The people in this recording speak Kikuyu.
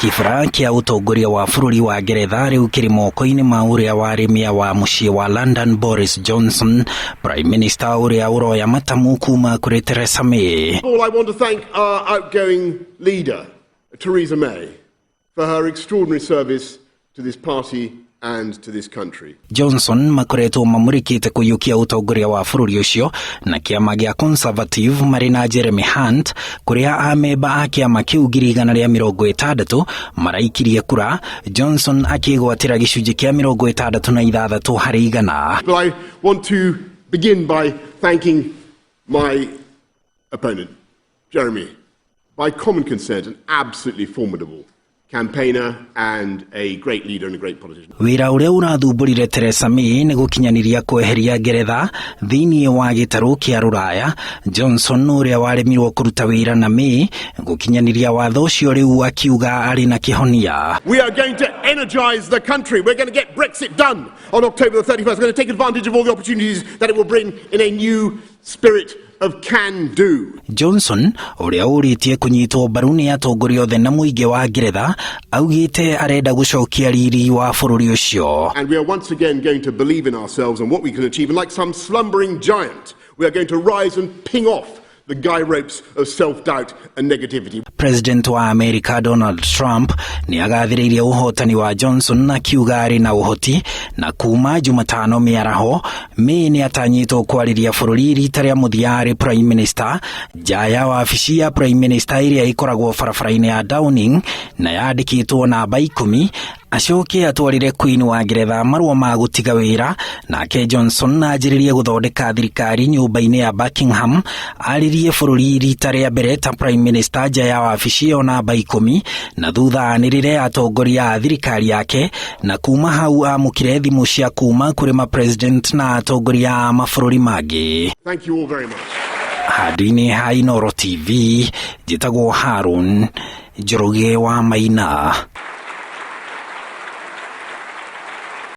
Kibra kĩa ũtongoria wa bũrũri wa Ngeretha rĩu kĩrĩ moko-inĩ ma ũrĩa warĩ meya wa mũciĩ wa London Boris Johnson, Prime Minister ũrĩa ũroya matamu kuma kũrĩ Theresa May. All I want to thank our outgoing leader, Theresa May, for her extraordinary service to this party and to this country. Johnson makoretwo mamũrĩkĩte kũiyũkia ũtongoria wa bũrũri ũcio na kĩama gĩa Conservative marĩ na Jeremy Hunt, kũrĩa amemba a kĩama kĩu 160,000 maraikirie kura, Johnson akĩgwatĩra gĩcunjĩ kĩa 66%. But I want to begin by thanking my opponent, Jeremy, by common consent, an absolutely formidable campaigner and a great leader and a great politician. Wĩra ũrĩa ũrathumbũrire Theresa May nĩ gũkinyanĩria kweheria Ngeretha thĩinĩ wa gĩtarũ kĩa Rũraya. Johnson ũrĩa waremirwo kũruta wĩra na May gũkinyanĩria watho ũcio rĩu akiuga arĩ na kĩhonia. We are going to energise the country. We're going to get Brexit done on October the 31st. We're going to take advantage of all the opportunities that it will bring in a new spirit of can do. Johnson ũrĩa ũrĩtie kũnyitwo mbaru nĩ atongoria othe na mũingĩ wa Ngeretha augĩte arenda gũcokia riri wa bũrũri ũcio. And we are once again going to believe in ourselves and what we can achieve. And like some slumbering giant, we are going to rise and ping off the guy ropes of self-doubt and negativity. President wa America Donald Trump nĩ agathĩrĩirie ũhotani wa Johnson akiuga arĩ na ũhoti, na kuma Jumatano mĩaraho May nĩ atanyĩtwo kwarĩria bũrũri rita rĩa mũthia arĩ Prime Minister nja ya wabici ya Prime Minister ĩrĩa ĩkoragwo barabara-inĩ ya Downing na yandĩkĩtwo namba 10, acoke atwarĩre Queen wa Ngeretha marũa ma gũtiga wĩra, nake Johnson anjĩrĩrie gũthondeka thirikari nyũmba-inĩ ya Buckingham, arĩrie bũrũri rita rĩa mbere ta Prime Minister nja ya wabici ĩyo namba 10, na thutha anĩrĩre atongoria a thirikari yake, na kuma hau amũkĩre thimũ cia kuma kũrĩ ma president na atongoria a mabũrũri mangĩ. Thank you all very much. Handũ-inĩ ha Inooro TV, njĩtagwo Harun Njoroge wa Maina.